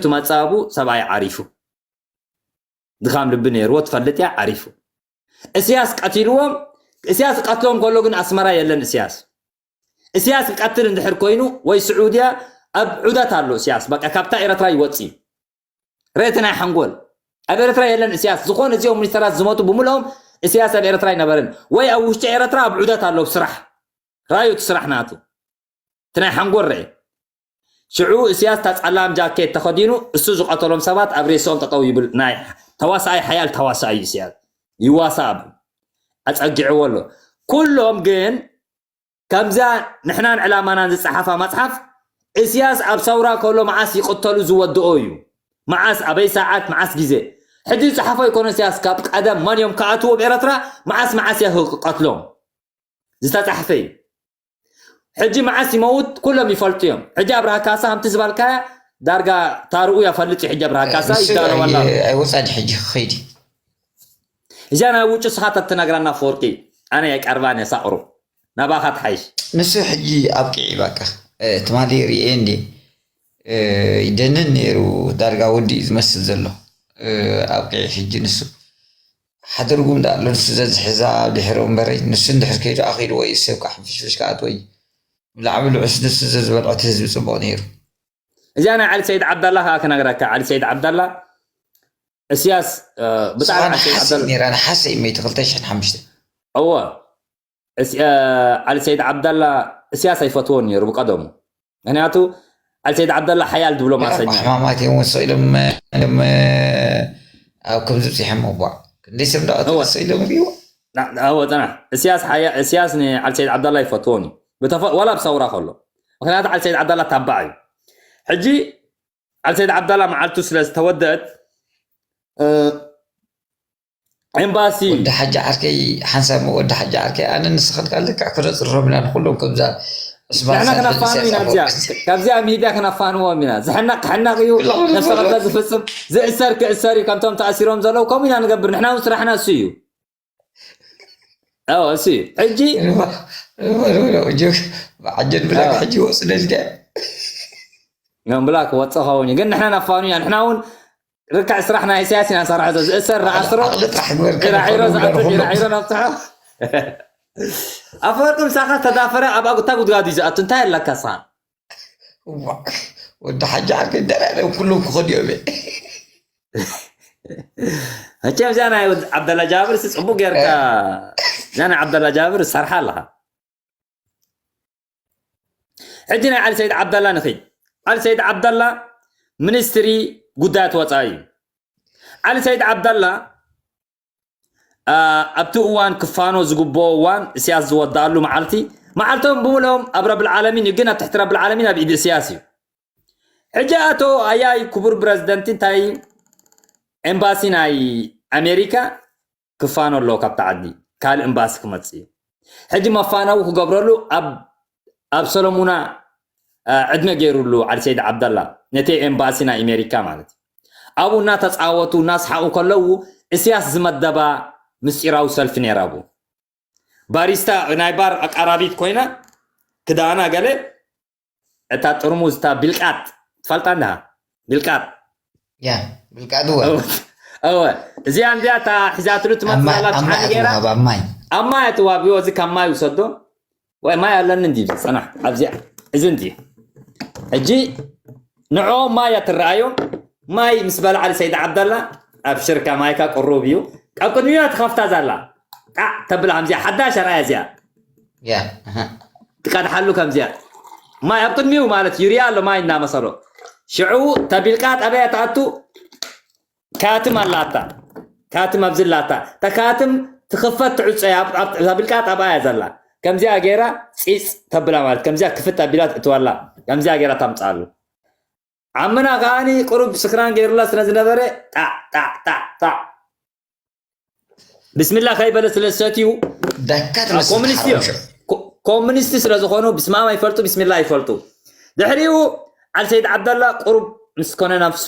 ትመጻቡ ሰብኣይ ዓሪፉ። ድኻም ልቢ ነይርዎ፣ ትፈልጥ እያ፣ ዓሪፉ። እስያስ ቀቲልዎም። እስያስ ቀትሎም ከሎ ግን ኣስመራ የለን እስያስ። እስያስ ክቀትል እንድሕር ኮይኑ ወይ ስዑድያ ኣብ ዑደት ኣሎ እስያስ። በቃ ካብታ ኤረትራ ይወጽእ እዩ። ርእቲ ናይ ሓንጎል ኣብ ኤረትራ የለን እስያስ። ዝኾነ እዚኦም ሚኒስተራት ዝመጡ ብምልኦም እስያስ ኣብ ኤረትራ ኣይነበረን። ወይ ኣብ ውሽጢ ኤረትራ ኣብ ዑደት ኣሎ ስራሕ። ራዩ እቲ ስራሕ ናቱ። እቲ ናይ ሓንጎል ርኤ። ሽዑ እስያስ እታ ጸላም ጃኬት ተኸዲኑ እሱ ዝቐተሎም ሰባት ኣብ ሬስኦም ጠጠው ይብል። ናይ ተዋሳኣይ ሓያል ተዋሳኣይ እዩ እስያስ። ይዋሳእ ኣብ ኣጸጊዕዎ ኣሎ። ኩሎም ግን ከምዛ ንሕናን ዕላማናን ዝጸሓፋ መጽሓፍ እስያስ ኣብ ሰውራ ከሎ መዓስ ይቕተሉ ዝወድኦ እዩ። መዓስ ኣበይ ሰዓት መዓስ ግዜ። ሕጂ ዝጸሓፎ ኣይኮነ እስያስ ካብ ቀደም መን እዮም ክኣትዎ ኣብ ኤረትራ መዓስ መዓስ እያ ክቐትሎም ዝተጻሕፈ እዩ። ሕጂ መዓስ ይመውት ኩሎም ይፈልጡ እዮም። ሕጂ ኣብርሃ ካሳ ከምቲ ዝበልካያ ዳርጋ ታርኡ ያፈልጥ እዩ። ሕጂ ኣብርሃ ካሳ ንሱ ይዳለወላ። ኣይ- ኣይወፃን ሕጂ ክኸይድ እዩ። እዚኣ ናይ ውጭ ስኻ ተትነግረና ኣፈወርቂ ኣነ የቀርባን የሳቕሩ ናባኻ ትሓይሽ። ንሱ ሕጂ ኣብቂዒ በቃ። እ፣ ትማሊ ርእየ እንዴ፣ እ፣ ይደንን ነይሩ። ዳርጋ ወዲ እዩ ዝመስል ዘሎ። እ፣ ኣብቂዒ ሕጂ ንሱ ሓደርጉም ዳ ኣሎ ንሱ ዘዝሕዛ ድሕሮ እምበረይ። ንሱ እንድሕር ከይዱ ኣኺሉ ወይ ሰብ ከዓ ፍሽፍሽ ከኣት ወይ ብላዕቢ ልዑስ ንሱ ዘዝበልዖት ህዝቢ ጽቡቕ ነይሩ። እዚኣ ናይ ዓሊ ሰይድ ዓብዳላ ከዓ ክነግረካ። ዓሊ ሰይድ ዓብዳላ እስያስ፣ እ፣ ብጣዕሚ ንስኻ ዓሊ ሰይድ ነሓሰ ዓብዳላ ነይራ፣ ነሓሰ እዩ መይቱ ክልተ ሽሕን ሓሙሽተ። እወ። እስ-፣ እ፣ ዓሊ ሰይድ ዓብዳላ እስያስ ኣይፈትዎን ነይሩ ብቀደሙ። ምክንያቱ ዓሊ ሰይድ ዓብዳላ ሓያል ዲፕሎማሰኛ እዩ። ሕማማት እዮም ወስቕ ኢሎም፣ ኢሎም፣ ኣብ ከምዚ ብፂሖም እቧ። ክንደይ ሰብ እንዳቐተለ እወ። ስቕ ኢሎም ርእይዎ። ና-፣ እወ፣ ፅናሕ። እስያስ ሓያ-፣ እስያስ ንዓሊ ሰይድ ዓብዳላ ኣይፈትዎን እዩ። ብተፈ-፣ ዋላ ብሰውራ ከሎ። ምክንያቱ ዓሊ ሰይድ ዓብዳላ ታባዕ እዩ። ሕጂ ዓሊ ሰይድ ዓብዳላ መዓልቱ ስለ ዝተወደአት፣ እ፣ ኤምባሲ ወዲ ሓጂ ዓርከይ፣ ሓንሳብ ወዲ ሓጂ ዓርከይ፣ ኣነ ንስኽን ካልእ ክዕክሮ ጽርሮም ኢና ንኹሎም ከምዛ እስማል ንሕና ሳልሕ ከነፋኑ ንስያስ ኢና። ኣብዚኣ፣ ኣፈወርቂ። ካብዚኣ ሚድያ ከነፋንዎም ኢና። ዝሕነቕ ክሕነቕ እዩ፣ ኩሎም ነፍሲ ዝፈልጡ። ወከፍ ዝፍጽም፣ ዝእሰር ክእሰር እዩ። ከምቶም ተኣሲሮም ዘለዉ ከምኡ ኢና ንገብር። ንሕና እውን ስራሕና እሱ እዩ። ኣዎ፣ እሱ እዩ። ሕጂ እባ፣ እባ፣ እባ፣ እባ፣ እጆክ፣ ብዓጀን ብላክ ኣዎ። ሕጂ ወጽእ ደልካ። ዮም ብላክ ወጽእ ኸውን እዩ። ግን ንሕና ነፋኑ ኢና። ንሕና እውን ርክዕ ስራሕ ናይ ኢሳያስ ኢና ንሰርሖ። እዚ ዝእሰር ንኣስሮ፣ ዓቕሊ ጥራሕ ግበር፣ ዒራዒሮ ከነፋኑ ዝኣቱ፣ ንደርኹም። ዒራዒሮ ነብጽሖ። ኣፈወርቂ ምሳኻ ዝተዳፈረ ኣብ ኣጉታ ጉድጓድ እዩ ዝኣቱ። እንታይ ኣለካ ንስኻ? እዋ፣ ወዲ ሓጂ ዓርከይ ደላለ ኩሎም ክኸዱ እዮም። መቸም እዛ ናይ ወድ-፣ ዓብደላ ጃብር ሲ ጽቡቅ ጌርካ፣ እ። እዛ ናይ ዓብደላ ጃብር ሰርሓ ኣለኻ። ሕጂ ናይ ዓሊ ሰይድ ዓብደላ ንኺድ። ዓሊ ሰይድ ዓብደላ ሚኒስትሪ ጉዳያት ወጻኢ እዩ። ዓሊ ሰይድ ዓብደላ፣ አ፣ ኣብቲ እዋን ክፋኖ ዝግብኦ እዋን፣ እስያስ ዝወድኣሉ መዓልቲ፣ መዓልቶም ብምልኦም ኣብ ረብል ዓለሚን እዩ፣ ግን ኣብ ትሕቲ ረብል ዓለሚን ኣብ ኢድ እስያስ እዩ። ሕጂ ኣቶ ኣያይ ክቡር ፕረዚደንት እንታይ ኤምባሲ ናይ ኣሜሪካ ክፋኖ ኣለዎ ካብቲ ዓዲ፣ ካልእ ኤምባሲ ክመጽእ እዩ። ሕጂ መፋነዊ ክገብረሉ ኣብ፣ ኣብ ሰለሙና፣ አ፣ ዕድመ ገይሩሉ ዓሊ ሰይድ ዓብደላ ነቲ ኤምባሲ ናይ ኣሜሪካ ማለት እዩ። ኣብኡ እናተጻወቱ እናስሓቑ ከለዉ እስያስ ዝመደባ ምስጢራዊ ሰልፊ ነይራ ኣብኡ። ባሪስታ ናይ ባር ኣቃራቢት ኮይና ክዳና ገለ እታ ጥርሙዝ እታ ቢልቃጥ ትፈልጣ እንድሃ? ቢልቃጥ። ያ፣ ቢልቃጥ እወ። እወ። እወ። እዚኣ እንዲያ እታ ሒዛትሉ ትመጽእ ኣማ-፣ ዘላ ኣብ ሸሓኒ ማይ ገይራ? ኣትወሃብ፣ ኣብ ማይ። ኣብ ማይ ኣትወሃብ፣ እዚ ካብ ማይ ውሰዶ። ወይ ማይ ኣለኒ እንዲ ዝጸናሕ ኣብዚኣ። እዚ እንዲ። ሕጂ ንዕኦም ማይ ኣትረኣዮም። ማይ ምስ በልዓ ሰይድ ዓብደላ ኣብ ሽርካ ማይካ ቅሩብ እዩ። ኣብ ቅድሚኡ ትኸፍታ ዘላ። ጣዕ ተብላ ከምዚኣ ሓዳሽ ኣርኣያ እዚኣ። ያ፣ ኣሃ። ትቀድሓሉ ከምዚኣ። ማይ ኣብ ቅድሚኡ ማለት ዩርያ ኣሎ ማይ እናመሰሎ። ሽዑ ተቢልቃጥ ኣበያ ትኣቱ? ካትም ኣላታ። ካትም ኣብዚ ኣላታ። እታ ካትም ትኽፈት ትዕጾ እያ። ኣብ፣ ኣብ፣ እታ ቢልቃጥ ኣብኣ እያ ዘላ። ከምዚኣ ገይራ ፂፅ ተብላ ማለት። ከምዚኣ ክፍት ኣቢላ ትእትወላ። ከምዚኣ ገይራ ታምፅኣሉ። ዓምና ከዓኒ ቁሩብ ስክራን ገይሩላ ስለ ዝነበረ ጣዕ፣ ጣዕ፣ ጣዕ፣ ጣዕ። ብስሚላ ከይበለ ስለ ዝሰትዩ ዳካ አ፣ ትመስል ኮሙኒስት እዮም። ሓሙሾ። ኮ-፣ ኮሙኒስት ስለ ዝኾኑ ብስማም ኣይፈልጡ፣ ብስሚላ ኣይፈልጡ። ድሕሪኡ ዓሊ ሰይድ ዓብደላ ቁሩብ ምስ ኮነ ነፍሱ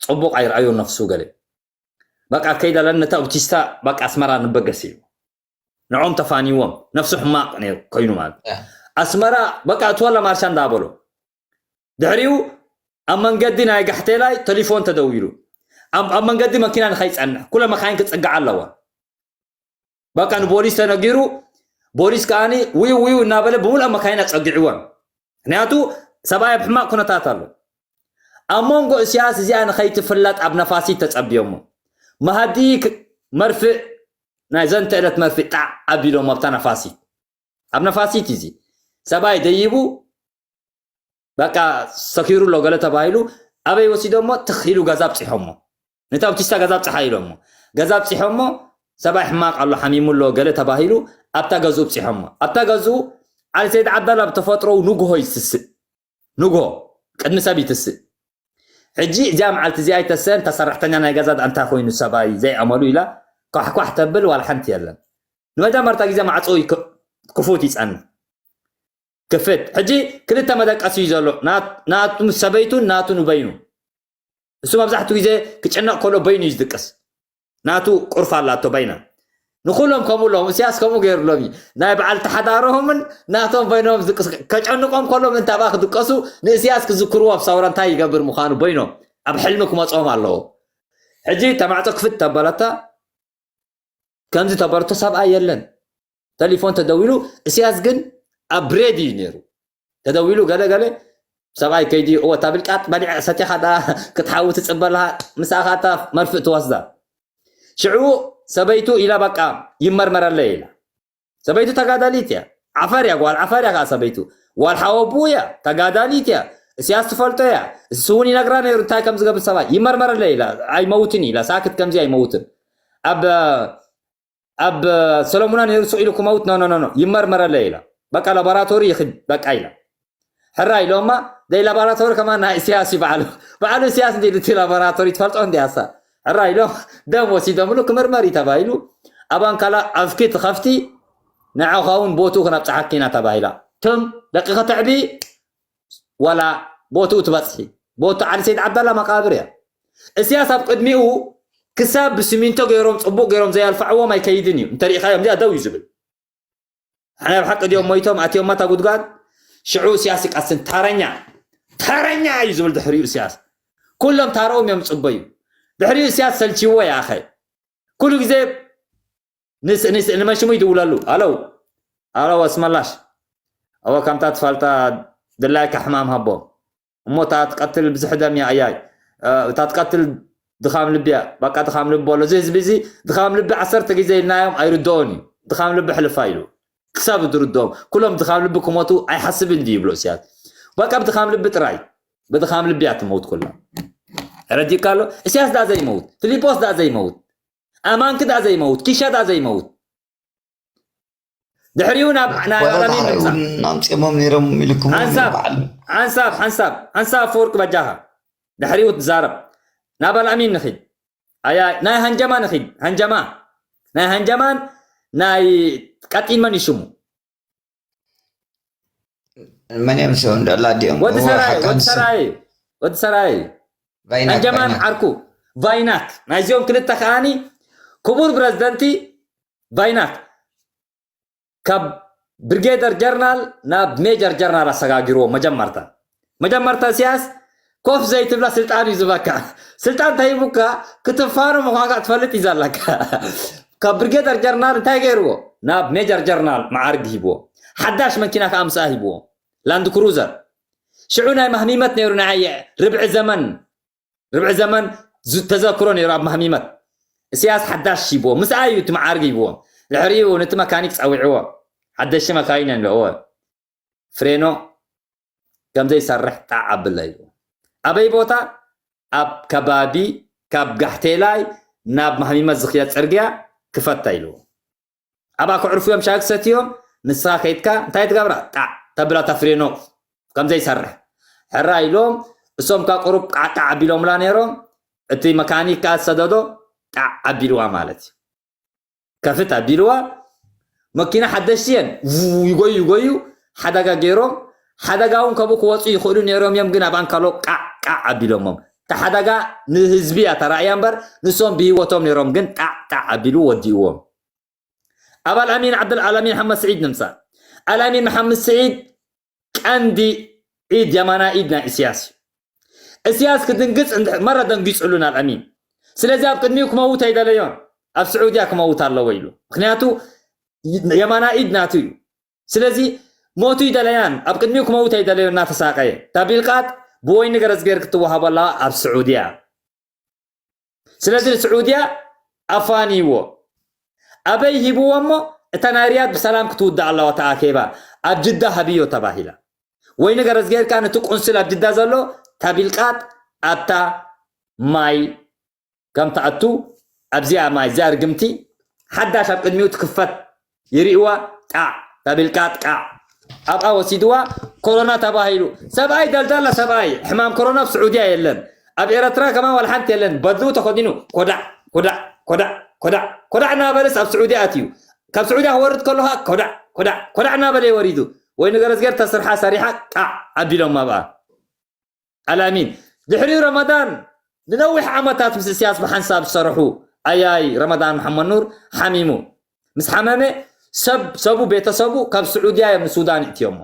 ጽቡቕ ኣይረኣዮ ነፍሱ ገለ። በቃ ከይዳለን ነታ ኣውቲስታ በቃ ኣስመራ ንበገስ እዩ። ንዖም ተፋኒዎም ነፍሱ ሕማቕ ነይሩ ኮይኑ ማለት። ያ። ኣስመራ በቃ እትወላ ማርሻ እንዳበሎ። ድሕሪኡ ኣብ መንገዲ ናይ ጋሕቴላይ ቴሌፎን ተደዊሉ፣ ኣብ ኣብ መንገዲ መኪና ንኸይጸንሕ ኩለ መኻይን ክጽግዓ ኣለዋ። በቃ ንቦሊስ ተነጊሩ፣ ቦሊስ ከኣኒ ውዩ ውዩ እናበለ ብምሉእ መካይን ኣጸጊዕወን። ምክንያቱ ሰብኣይ ኣብ ሕማቕ ኩነታት ኣሎ። ኣብ መንጎ እስያስ እዚኣ ንኸይትፍለጥ ኣብ ነፋሲት ተጸብዮሞ። መሃዲ ክ- መርፍእ ናይ ዘንተ ዕለት መርፍእ ጣዕ ኣቢሎም ኣብታ ነፋሲት። ኣብ ነፋሲት እዚ ሰብኣይ ደይቡ በቃ ሰኪሩ ኣሎ ገለ ተባሂሉ ኣበይ ወሲዶሞ ትኽ ኢሉ ገዛ ኣብፂሖሞ። ነቲ ኣውቲስታ ገዛ ኣብፅሓ ኢሎሞ። ገዛ ኣብፂሖሞ ሰብኣይ ሕማቕ ኣሎ ሓሚሙ ኣሎ ገለ ተባሂሉ ኣብታ ገዝኡ ኣብፂሖሞ። ኣብታ ገዝኡ ዓሊ ሰይድ ዓብዳላ ብተፈጥሮኡ ንግሆ ይትስእ። ንግሆ ቅድሚ ሰብ ይትስእ። ሕጂ እዚኣ መዓልቲ እዚኣ ኣይተስእን፣ እታ ሰራሕተኛ ናይ ገዛ ደኣ እንታይ ኮይኑ ሰብኣይ ዘይኣመሉ ኢላ ኳሕኳሕ ተብል ዋላ ሓንቲ የለን። ንመጀመርታ ግዜ ማዕፆ ይክ- ክፉት ይፀንሕ። ክፍት። ሕጂ ክልተ መደቀሲ እዩ ዘሎ። ናት- ናቱ ሰበይቱን ናቱን በይኑ። እሱ መብዛሕትኡ ግዜ ክጭነቕ ከሎ በይኑ እዩ ዝድቅስ። ናቱ ቁርፍ ኣላቶ በይና። ንኩሎም ከምኡ ኣለዎም። እስያስ ከምኡ ገይሩሎም እዩ። ናይ በዓልቲ ሓዳሮምን ናቶም በይኖም ዝድቅስ። ከጨንቆም ከሎ ምንታባ ክድቀሱ ንእስያስ ክዝክርዎ ኣብ ሳውራ እንታይ ይገብር ምዃኑ በይኖም ኣብ ሕልሚ ክመፅኦም ኣለዎ። ሕጂ ተማዕፆ ክፍት ተበለታ ከምዚ ተበርቶ ሰብኣይ የለን። ተሊፎን ተደዊሉ እስያስ ግን ኣብ ብሬድ እዩ ነይሩ። ተደዊሉ ገለ ገለ ሰብኣይ ከይዲ እወ ታብልቃጥ በሊዕ ሰቲኻ ዳ ክትሓዊ ትፅበላ ምሳኻ እታ መርፍእ ትወስዳ። ሽዑ ሰበይቱ ኢላ በቃ ይመርመረለይ ኢላ። ሰበይቱ ተጋዳሊት እያ። ዓፈር እያ ጓል ዓፈር እያ ከዓ ሰበይቱ ጓል ሓወቡ እያ። ተጋዳሊት እያ። እስያስ ትፈልጦ እያ። እሱ እውን ይነግራ ነይሩ እንታይ ከም ዝገብር ሰብኣይ ይመርመረለይ ኢላ። ኣይመውትን ኢላ ሳክት ከምዚ ኣይመውትን። ኣብ ኣብ ሰለሙና ነይሩ ስቕ ኢሉ ክመውት ኖ ኖ ኖ ይመርመረለይ ኢላ። በቃ ላቦራቶሪ ይኽድ በቃ ኢላ። ሕራ ኢሎማ ደይ ላቦራቶሪ ከማን ናይ እስያስ እዩ በዓሉ። በዓሉ እስያስ እንዲ እቲ ላቦራቶሪ ትፈልጦ እንዲ ኣሳ ሕራ ኢሎም ደም ወሲዶምሉ ክምርመር እዩ ተባሂሉ። ኣብ ኣንካላ ኣፍኪ ትኸፍቲ ንዓኻ እውን ቦትኡ ክነብፅሓኪ ኢና ተባሂላ። ትም ደቂ ከተዕቢ ዋላ ቦትኡ ትበፅሒ። ቦቱ ዓሊ ሰይድ ዓብዳላ መቃብር እያ። እስያስ ኣብ ቅድሚኡ ክሳብ ብስሚንቶ ገይሮም ፅቡቅ ገይሮም ዘያልፋዕዎም ኣይከይድን እዩ። እንተሪኢኻዮም እዚኣ ደው እዩ ዝብል። ሕና ብሓቂ ድዮም ሞይቶም ኣትዮማ እታ ጉድጓድ? ሽዑ እስያስ ይቀስን ታረኛ ታረኛ እዩ ዝብል ድሕሪኡ እስያስ። ኩሎም ታረኦም እዮም ዝፅበዩ። ድሕሪኡ እስያስ ሰልችዎ ይኣኸ ኩሉ ግዜ ንመሽሙ ይድውለሉ። ኣለው ኣለው ኣስመላሽ ኣወ ከምታ ትፋልጣ ድላይካ ሕማም ሃቦ እሞ እታ ትቀትል ብዙሕ ደም እያ ኣያይ እታ ትቀትል ድኻም ልቢ እያ። በቃ ድኻም ልቢ ኣሎ እዚ ህዝቢ እዚ ድኻም ልቢ ዓሰርተ ግዜ ኢልናዮም ኣይርድኦን እዩ። ድኻም ልቢ ሕልፋ ኢሉ ክሳብ ዝርድኦም ኩሎም ድኻም ልቢ ክሞቱ ኣይሓስብን ድዩ ይብሎ እስያስ። በቃ ብድኻም ልቢ ጥራይ ብድኻም ልቢ እያ ትመውት ኩላ። ረዲካ ኣሎ እስያስ ዳ ዘይመውት ፊሊጶስ ዳ ዘይመውት ኣማንኪ ዳ ዘይመውት ኪሻ ዳ ዘይመውት ድሕሪኡ ናብ ናይ ኣላሚን ንምፃእ ኣምፅኦሞም ነይሮም ኢልኩም ሓንሳብ ሓንሳብ ሓንሳብ ሓንሳብ ኣፈወርቂ በጃኻ ድሕሪኡ ትዛረብ ናብ ኣላሚን ንኺድ ኣያ ናይ ሃንጀማ ንኺድ ሃንጀማ ናይ ሃንጀማን ናይ ቀጢን መን ይሽሙ መን እዮም ሰው እንዳላ ዲኦም ወዲ ሰራይ ወዲ ሰራይ ወዲ ሰራይ ሃንጀማን ዓርኩ ቫይናክ ናይዚኦም ክልተ ከዓኒ ክቡር ፕረዚደንቲ ቫይናክ ካብ ብርጌደር ጀርናል ናብ ሜጀር ጀርናል ኣሰጋጊርዎ መጀመርታ መጀመርታ እስያስ ኮፍ ዘይትብላ ስልጣን እዩ ዝበካ ስልጣን ተሂቡካ ክትፋኖ ምኳንካ ትፈልጥ እዩ ዘለካ ካብ ብርጌደር ጀርናል እንታይ ገይርዎ ናብ ሜጀር ጀርናል መዓርግ ሂብዎ ሓዳሽ መኪና ከዓ ምስኣ ሂብዎ ላንድ ክሩዘር ሽዑ ናይ ማህሚመት ነይሩ ንዓየ ርብዒ ዘመን ርብዒ ዘመን ተዘክሮ ነይሩ ኣብ ማህሚመት እስያስ ሓዳሽ ሂብዎ ምስኣ እዩ እቲ መዓርግ ሂብዎ ድሕሪኡ ነቲ መካኒክ ፀዊዕዎ ሓደሽቲ መካይን ኣለዎ ፍሬኖ ከምዘይሰርሕ ጣዕ ኣብለ ኢልዎ ኣበይ ቦታ ኣብ ከባቢ ካብ ጋሕቴላይ ናብ ማህሚመት ዝኽየድ ፅርግያ ክፈታ ኢልዎ ኣብኣ ክዕርፉ እዮም ሻይ ክሰትዮም ንስኻ ከይድካ እንታይ ትገብራ ጣዕ ተብላ ተፍሬኖ ከምዘይሰርሕ ሕራ ኢሎም እሶም ካ ቁሩብ ቃዕቃዕ ኣቢሎምላ ነይሮም እቲ መካኒክ ካ ዝሰደዶ ጣዕ ኣቢልዋ ማለት እዩ ከፍት ኣቢልዋ መኪና ሓደሽቲ እየን ይጎዩ ይጎዩ ሓደጋ ገይሮም ሓደጋ እውን ከብኡ ክወፁ ይኽእሉ ነይሮም እዮም ግን ኣብ ኣንካሎ ቃዕ ቃዕ ኣቢሎሞም ተሓደጋ ንህዝቢ እያ ተራእያ እምበር ንሶም ብሂወቶም ነይሮም ግን ጣዕ ጣዕ ኣቢሉ ወዲእዎም ኣብ ኣልኣሚን ዓብደልኣላሚን ሓመድ ስዒድ ንምፃእ ኣልኣሚን መሓመድ ስዒድ ቀንዲ ኢድ የማና ኢድ ናይ እስያስ እዩ እስያስ ክድንግፅ እንድ- መረ ደንጊፅሉ ናልኣሚን። ስለዚ ኣብ ቅድሚኡ ክመውት ኣይደለዮን። ኣብ ስዑድያ ክመውት ኣለዎ ኢሉ። ምክንያቱ የማና ኢድ ናቱ እዩ። ስለዚ ሞቱ ይደለያን፣ ኣብ ቅድሚኡ ክመውት ኣይደለዮን እናተሳቀየ። ታቢልቃጥ ብወይኒ ገረዝጌር ክትወሃቦ ኣለዋ ኣብ ስዑድያ። ስለዚ ንስዑድያ ኣፋንይዎ። ኣበይ ሂብዎ እሞ እታ ናይ ሪያድ ብሰላም ክትውዳእ ኣለዋ ተኣኬባ ኣብ ጅዳ ሃብዮ ተባሂላ። ወይኒ ገረዝጌር ከኣ ነቲ ቁንስል ኣብ ጅዳ ዘሎ ታቢልቃጥ ኣብታ ማይ ከም ትኣቱ ኣብዚኣ ማይ እዚኣ ርግምቲ ሓዳሽ ኣብ ቅድሚኡ ትክፈት ይርእዋ ጣዕ ታቢልቃጥ ቃዕ ኣብኣ ወሲድዋ ኮሮና ተባሂሉ ሰብኣይ ደልዳላ ሰብኣይ ሕማም ኮሮና ኣብ ስዑድያ የለን ኣብ ኤረትራ ከማ ዋላ ሓንቲ የለን በድሩ ተኸዲኑ ኮዳዕ ኮዳዕ ኮዳዕ ኮዳዕ ኮዳዕ እናበለስ ኣብ ስዑድያ ኣትዩ ካብ ስዑድያ ክወርድ ከለኻ ኮዳዕ ኮዳዕ ኮዳዕ እናበለ ወሪዱ ወይ ንገረዝገር ተስርሓ ሰሪሓ ቃዕ ኣቢሎም ኣብኣ ኣልኣሚን ድሕሪኡ ረመዳን ንነዊሕ ዓመታት ምስ እስያስ ብሓንሳብ ዝሰርሑ ኣያይ ረመዳን መሓመድ ኑር ሓሚሙ ምስ ሓመመ ሰብ ሰቡ ቤተሰቡ ካብ ስዑድያ እዮም ንሱዳን ይእትዮሞ